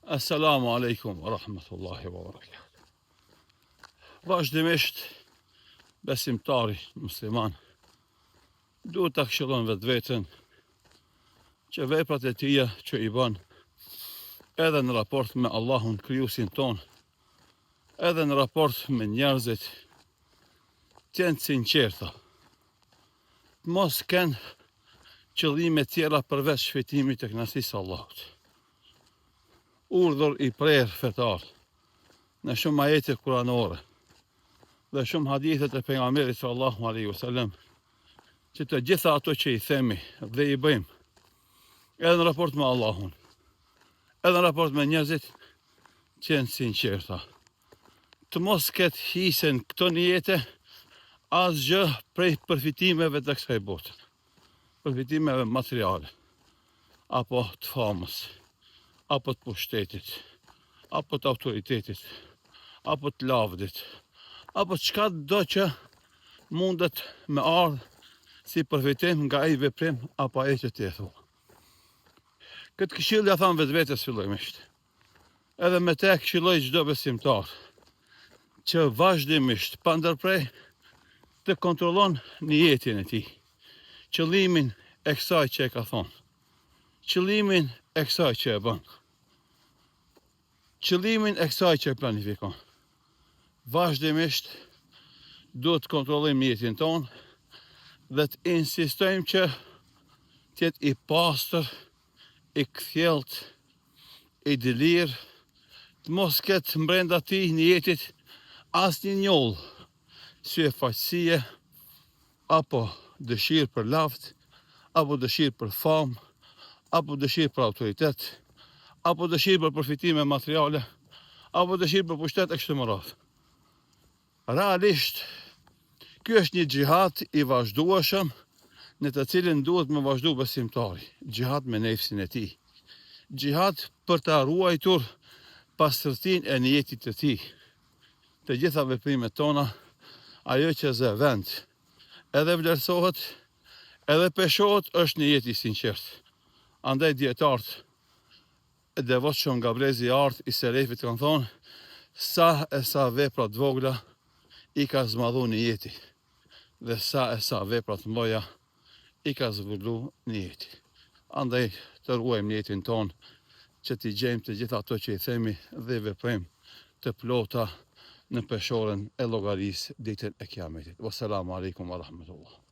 Assalamu alaikum wa rahmatullahi wa barakatuh. Vazhdimisht besimtari musliman duhet ta këshillon vetveten që veprat e tija që i bën edhe në raport me Allahun krijuesin tonë, edhe në raport me njerëzit, të jenë të sinqerta. Të mos kenë qëllime tjera përveç fitimit të kënaqësisë së Allahut. Urdhër i prerë fetar në shumë ajete kuranore dhe shumë hadithe të pejgamberit sallallahu alaihi wasallam që të gjitha ato që i themi dhe i bëjmë edhe në raport me Allahun edhe në raport me njerëzit të jenë të sinqerta të mos ketë hise në këto nijete asgjë prej përfitimeve të kësaj bote, përfitimeve materiale, apo të famës, apo të pushtetit, apo të autoritetit, apo të lavdit, apo çkado që mundet me ardhë si përfitim nga ai veprim apo ajo që ti e thua. Këtë këshillë ja tham vetvetes fillimisht. Edhe me te këshilloj çdo besimtar që vazhdimisht pa ndërpre të kontrollon nijetin e tij, qëllimin e kësaj që e ka thonë, qëllimin e kësaj që e bën, qëllimin e kësaj që e planifikon. Vazhdimisht duhet të kontrollojmë nijetin tonë dhe të insistojmë që të jetë i pastër, i kthjellët, i dëlirë, të mos ketë mbrenda tij nijetit asnjë njollë syefaqësie apo dëshirë për lavd, apo dëshirë për famë, apo dëshirë për autoritet, apo dëshirë për përfitime materiale, apo dëshirë për pushtet e kështu me radhë. Realisht, ky është një xhihad i vazhdueshëm në të cilin duhet me vazhdu besimtari, xhihad me nefsin e tij, xhihad për ta ruajtur pastërtinë e nijetit të tij. Të gjitha veprimet tona, ajo që zë vend, edhe vlerësohet, edhe peshohet është nijeti i sinqertë. Andaj dijetarët e devotshëm nga brezi i artë i selefit kanë thonë, sa e sa vepra të vogla i ka zmadhu nijeti dhe sa e sa vepra të mdhaja i ka zvoglu nijeti. Andaj të ruajmë nijetin tonë që t'i gjejmë të gjitha ato që i themi dhe i veprojmë të plota në peshoren e llogarisë ditën e Kiametit. Wassalamu alaikum wa rahmetullah.